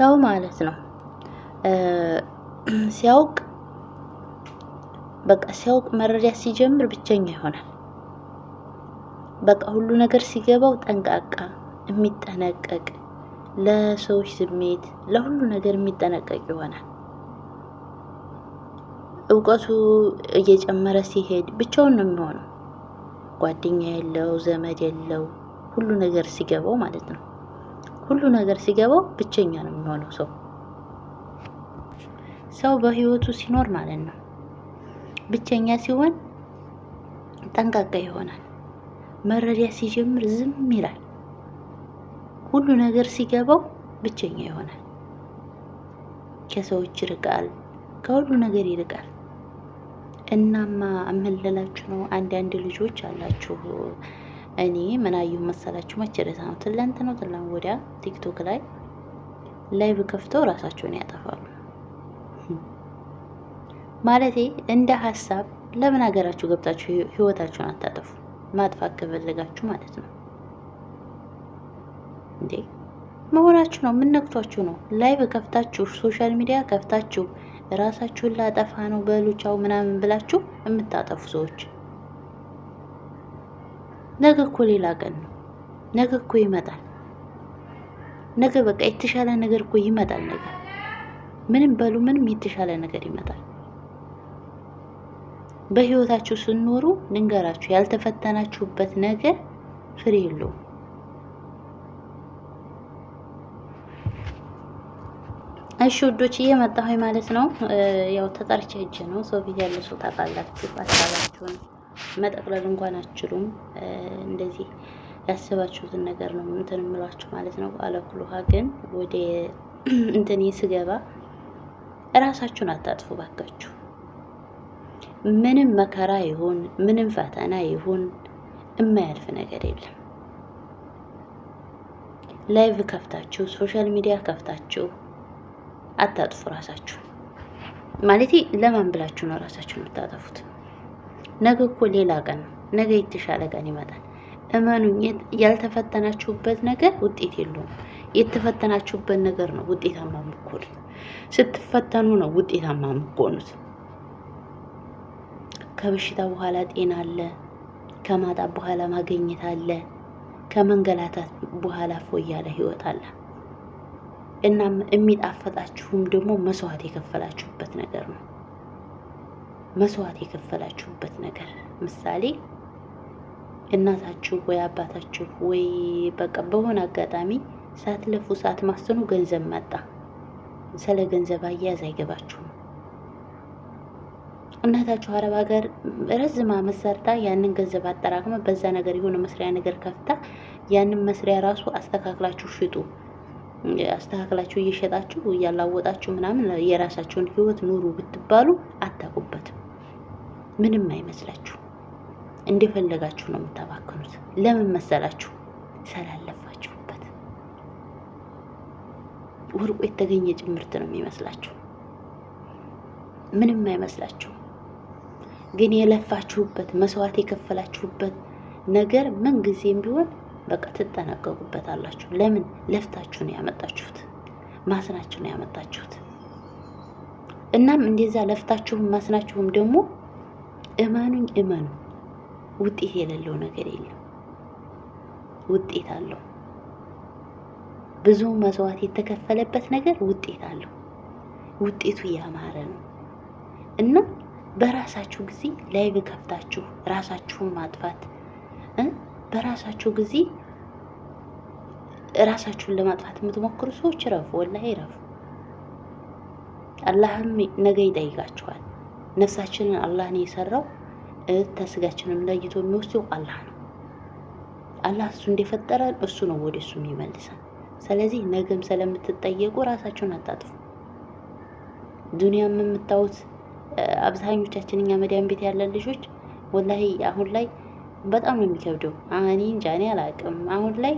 ሰው ማለት ነው ሲያውቅ፣ በቃ ሲያውቅ መረዳት ሲጀምር ብቸኛ ይሆናል። በቃ ሁሉ ነገር ሲገባው ጠንቃቃ፣ የሚጠነቀቅ፣ ለሰዎች ስሜት ለሁሉ ነገር የሚጠነቀቅ ይሆናል። እውቀቱ እየጨመረ ሲሄድ ብቻውን ነው የሚሆነው። ጓደኛ የለው፣ ዘመድ የለው፣ ሁሉ ነገር ሲገባው ማለት ነው። ሁሉ ነገር ሲገባው ብቸኛ ነው የሚሆነው ሰው። ሰው በህይወቱ ሲኖር ማለት ነው ብቸኛ ሲሆን ጠንቃቃ ይሆናል። መረዳት ሲጀምር ዝም ይላል። ሁሉ ነገር ሲገባው ብቸኛ ይሆናል። ከሰዎች ይርቃል፣ ከሁሉ ነገር ይርቃል። እናማ እምልላችሁ ነው፣ አንዳንድ ልጆች አላችሁ። እኔ ምን አየሁ መሰላችሁ? መቼ ዕለት ነው? ትላንት ነው ትላንት ወዲያ ቲክቶክ ላይ live ከፍተው ራሳቸውን ያጠፋሉ። ማለቴ እንደ ሀሳብ ለምን ሀገራችሁ ገብታችሁ ህይወታችሁን አታጠፉ? ማጥፋት ከፈለጋችሁ ማለት ነው። እንዴ መሆናችሁ ነው? ምን ነክቷችሁ ነው? Live ከፍታችሁ፣ social media ከፍታችሁ ራሳችሁን ላጠፋ ነው በሉቻው ምናምን ብላችሁ የምታጠፉ ሰዎች፣ ነገ እኮ ሌላ ቀን ነው። ነገ እኮ ይመጣል። ነገ በቃ የተሻለ ነገር እኮ ይመጣል። ነገ ምንም በሉ ምንም የተሻለ ነገር ይመጣል። በህይወታችሁ ስኖሩ ልንገራችሁ፣ ያልተፈተናችሁበት ነገር ፍሬ የለውም። እሺ ውዶች፣ እየመጣሁኝ ማለት ነው። ያው ተጠርቼ ሄጄ ነው። ሰው ቤት ያለ ሰው ታውቃላችሁ፣ ሀሳባችሁን መጠቅለል እንኳን አትችሉም። እንደዚህ ያሰባችሁትን ነገር ነው እንትን የምላችሁ ማለት ነው። አለኩልሃ ግን ወደ እንትን ስገባ እራሳችሁን አታጥፉ ባካችሁ። ምንም መከራ ይሁን ምንም ፈተና ይሁን የማያልፍ ነገር የለም። Live ከፍታችሁ፣ social media ከፍታችሁ አታጥፉ ራሳችሁ። ማለቴ ለማን ብላችሁ ነው ራሳችሁን የምታጠፉት? ነገ እኮ ሌላ ቀን ነው። ነገ የተሻለ ቀን ይመጣል። እመኑኝ፣ ያልተፈተናችሁበት ነገር ውጤት የለውም። የተፈተናችሁበት ነገር ነው ውጤታማ የምትሆኑት። ስትፈተኑ ነው ውጤታማ የምትሆኑት። ከበሽታ በኋላ ጤና አለ። ከማጣት በኋላ ማግኘት አለ። ከመንገላታት በኋላ እፎይ ያለ ህይወት አለ። እናም የሚጣፈጣችሁም ደግሞ መስዋዕት የከፈላችሁበት ነገር ነው። መስዋዕት የከፈላችሁበት ነገር፣ ምሳሌ እናታችሁ ወይ አባታችሁ ወይ በቃ በሆነ አጋጣሚ ሳትለፉ ሳትማስኑ ገንዘብ መጣ። ስለ ገንዘብ አያያዝ አይገባችሁም። እናታችሁ አረብ ሀገር ረዝም ዓመት ሰርታ ያንን ገንዘብ አጠራቅመ በዛ ነገር የሆነ መስሪያ ነገር ከፍታ ያንን መስሪያ ራሱ አስተካክላችሁ ሽጡ፣ አስተካክላችሁ እየሸጣችሁ እያላወጣችሁ ምናምን የራሳችሁን ህይወት ኑሩ ብትባሉ አታውቁበትም። ምንም አይመስላችሁ። እንደፈለጋችሁ ነው የምታባክኑት። ለምን መሰላችሁ? ስላለፋችሁበት። ወርቁ የተገኘ ጭምርት ነው የሚመስላችሁ። ምንም አይመስላችሁ። ግን የለፋችሁበት፣ መስዋዕት የከፈላችሁበት ነገር ምን ጊዜም ቢሆን በቃ ትጠነቀቁበታላችሁ። ለምን? ለፍታችሁ ነው ያመጣችሁት፣ ማስናችሁ ነው ያመጣችሁት። እናም እንደዛ ለፍታችሁም ማስናችሁም ደግሞ እመኑኝ እመኑ፣ ውጤት የሌለው ነገር የለም። ውጤት አለው። ብዙ መስዋዕት የተከፈለበት ነገር ውጤት አለው። ውጤቱ ያማረ ነው። እና በራሳችሁ ጊዜ live ከፍታችሁ ራሳችሁን ማጥፋት፣ በራሳችሁ ጊዜ ራሳችሁን ለማጥፋት የምትሞክሩ ሰዎች ረፉ፣ ወላሂ ረፉ። አላህም ነገ ይጠይቃችኋል። ነፍሳችንን አላህ ነው የሰራው። ተስጋችንም ለይቶ የሚወስደው አላህ ነው። አላህ እሱ እንደፈጠረን እሱ ነው ወደ እሱ የሚመልሰን። ስለዚህ ነገም ስለምትጠየቁ ራሳችሁን አታጥፉ። ዱንያም የምታዩት አብዛኞቻችን እኛ መዳም ቤት ያለን ልጆች ወላሂ አሁን ላይ በጣም ነው የሚከብደው። እኔ እንጃ፣ እኔ አላውቅም። አሁን ላይ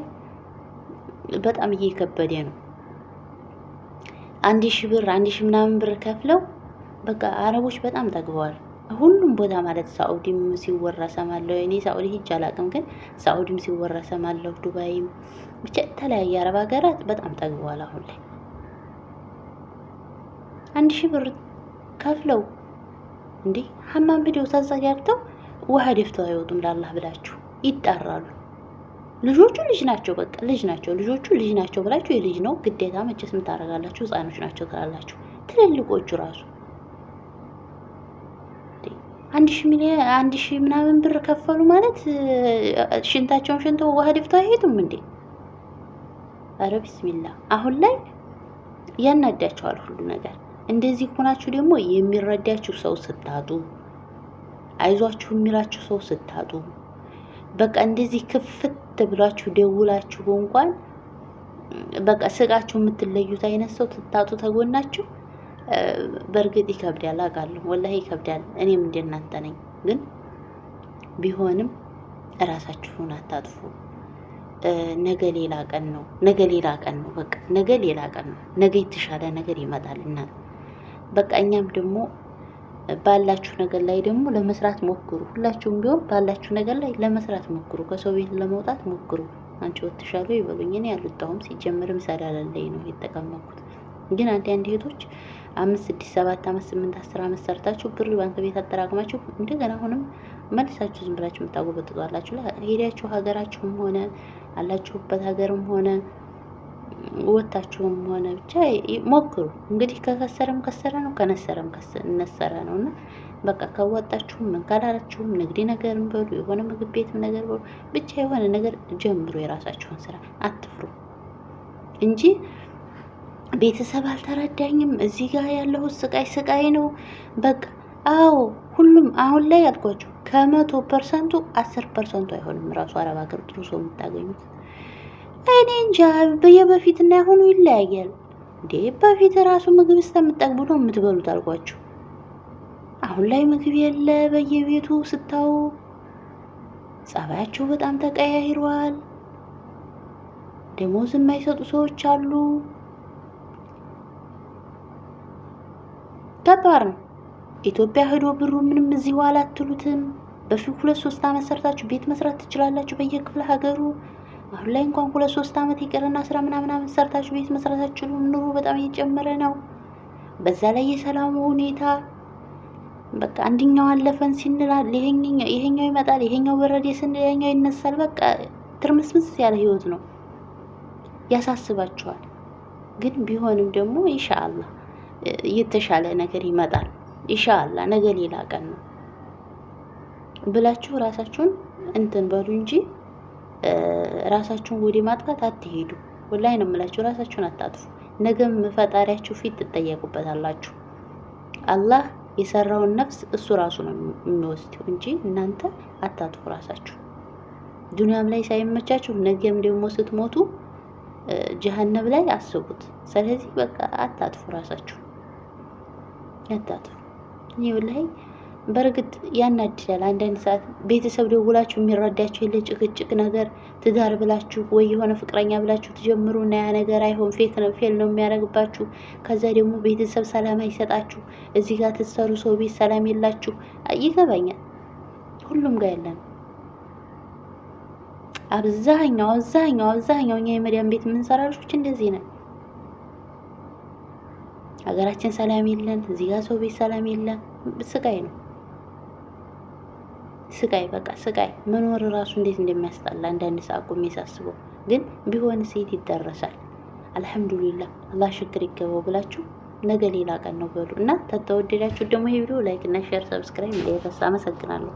በጣም እየከበደ ነው። 1000 ብር፣ 1000 ምናምን ብር ከፍለው በቃ አረቦች በጣም ጠግበዋል። ሁሉም ቦታ ማለት ሳኡዲም ሲወራ ሰማለሁ። እኔ ሳኡዲ ሂጅ አላውቅም፣ ግን ሳኡዲም ሲወራ ሰማለሁ። ዱባይም፣ ብቻ የተለያየ አረብ ሀገራት በጣም ጠግበዋል አሁን ላይ። 1000 ብር ከፍለው እንዴ حمام ሂደው ተጸዳድተው ውሃ ደፍተው አይወጡም። ላላህ ብላችሁ ይጣራሉ። ልጆቹ ልጅ ናቸው፣ በቃ ልጅ ናቸው። ልጆቹ ልጅ ናቸው ብላችሁ የልጅ ነው ግዴታ መቼስ ምን ታደርጋላችሁ? ህፃኖች ናቸው ትላላችሁ። ትልልቆቹ ራሱ 1000 ሚሊዮን 1000 ምናምን ብር ከፈሉ ማለት ሽንታቸውን ሽንተው ውሃ ደፍተው አይሄዱም እንዴ? አረ ቢስሚላ። አሁን ላይ ያናዳቸዋል ሁሉ ነገር። እንደዚህ ሆናችሁ ደግሞ የሚረዳችሁ ሰው ስታጡ፣ አይዟችሁ የሚላችሁ ሰው ስታጡ፣ በቃ እንደዚህ ክፍት ብሏችሁ ደውላችሁ እንኳን በቃ ስቃችሁ የምትለዩት አይነት ሰው ስታጡ ተጎናችሁ፣ በእርግጥ ይከብዳል፣ አውቃለሁ። ወላሂ ይከብዳል። እኔም እንደናንተ ነኝ። ግን ቢሆንም እራሳችሁን አታጥፉ። ነገ ሌላ ቀን ነው። ነገ ሌላ ቀን ነው። በቃ ነገ ሌላ ቀን ነው። ነገ የተሻለ ነገር ይመጣልና በቃ እኛም ደግሞ ባላችሁ ነገር ላይ ደግሞ ለመስራት ሞክሩ። ሁላችሁም ቢሆን ባላችሁ ነገር ላይ ለመስራት ሞክሩ። ከሰው ቤት ለመውጣት ሞክሩ። አንቺ ወጥተሻል ይበሉኝ። እኔ አልወጣሁም። ሲጀምርም ሰላለለኝ ነው የተቀመጥኩት። ግን አንዳንድ እህቶች 5 6 7 ዓመት 8 10 ዓመት ሰርታችሁ ብር ባንክ ቤት አጠራቅማችሁ እንደገና አሁንም መልሳችሁ ዝም ብላችሁ የምታጎበጥጧላችሁ። ሄዳችሁ ሀገራችሁም ሆነ አላችሁበት ሀገርም ሆነ ወታችሁም ሆነ ብቻ ሞክሩ። እንግዲህ ከከሰረም ከሰረ ነው፣ ከነሰረም ነሰረ ነው። እና በቃ ከወጣችሁም ምን ካላላችሁም ንግድ ነገርም በሉ የሆነ ምግብ ቤትም ነገር በሉ ብቻ የሆነ ነገር ጀምሩ። የራሳችሁን ስራ አትፍሩ እንጂ ቤተሰብ አልተረዳኝም፣ እዚህ ጋር ያለሁት ስቃይ ስቃይ ነው። በቃ አዎ ሁሉም አሁን ላይ ያልኳችሁ ከ100 ፐርሰንቱ 10 ፐርሰንቱ አይሆንም ራሱ አረብ ሀገር ጥሩ ሰው የምታገኙት። እኔ እንጃ የበፊትና ያሁኑ ይለያያል እንዴ። በፊት ራሱ ምግብ እስከምጠግቡ ነው የምትበሉት አልኳችሁ። አሁን ላይ ምግብ የለ በየቤቱ ስታዩ፣ ጸባያቸው በጣም ተቀያይሯል። ደሞዝ የማይሰጡ ሰዎች አሉ። ከባድ ነው። ኢትዮጵያ ሄዶ ብሩ ምንም እዚህ ዋላ አትሉትም። በፊት 2 3 ዓመት ሰርታችሁ ቤት መስራት ትችላላችሁ በየክፍለ ሀገሩ። አሁን ላይ እንኳን 2 3 ዓመት ይቅርና አስራ ምናምን ዓመት ሰርታችሁ ቤት መስራት አትችሉም። ኑሮ በጣም እየጨመረ ነው። በዛ ላይ የሰላሙ ሁኔታ በቃ አንድኛው አለፈን ሲንል ይሄኛው ይመጣል፣ ይሄኛው በረዴ ስንል ያኛው ይነሳል። በቃ ትርምስምስ ያለ ህይወት ነው። ያሳስባችኋል። ግን ቢሆንም ደግሞ ኢንሻአላህ የተሻለ ነገር ይመጣል። ኢንሻአላህ ነገ ሌላ ቀን ነው ብላችሁ ራሳችሁን እንትን በሉ እንጂ ራሳችሁን ወደ ማጥፋት አትሄዱ። ወላሂ ነው የምላችሁ፣ ራሳችሁን አታጥፉ። ነገም ፈጣሪያችሁ ፊት ትጠየቁበታላችሁ። አላህ የሰራውን ነፍስ እሱ ራሱ ነው የሚወስደው እንጂ እናንተ አታጥፉ ራሳችሁ። ዱንያም ላይ ሳይመቻችሁ ነገም ደግሞ ስትሞቱ ጀሀነም ላይ አስቡት። ስለዚህ በቃ አታጥፉ፣ ራሳችሁ አታጥፉ። እኔ ወላሂ በእርግጥ ያናድዳል። አንዳንድ ሰዓት ቤተሰብ ደውላችሁ የሚረዳችሁ የለ ጭቅጭቅ ነገር ትዳር ብላችሁ ወይ የሆነ ፍቅረኛ ብላችሁ ትጀምሩ እና ያ ነገር አይሆን fake ነው fail ነው የሚያደርግባችሁ። ከዛ ደግሞ ቤተሰብ ሰላም አይሰጣችሁ። እዚህ ጋር ትሰሩ ሰው ቤት ሰላም የላችሁ። ይገባኛል። ሁሉም ጋር ያለ ነው። አብዛኛው አብዛኛው አብዛኛው እኛ የመዲያን ቤት የምንሰራ ልጆች እንደዚህ ነን። ሀገራችን ሰላም የለን፣ እዚህ ጋር ሰው ቤት ሰላም የለን። ስቃይ ነው ስቃይ፣ በቃ ስቃይ። መኖር ራሱ እንዴት እንደሚያስጠላ አንዳንድ ሰዓት ቆሜ ሳስበው፣ ግን ቢሆን ሴት ይደረሳል። አልሐምዱሊላህ አላህ ሽክር ይገባው ብላችሁ ነገ ሌላ ቀን ነው በሉ እና ተተወደዳችሁ ደግሞ ይሄ ቪዲዮ like እና share subscribe እንዳይረሳ። አመሰግናለሁ።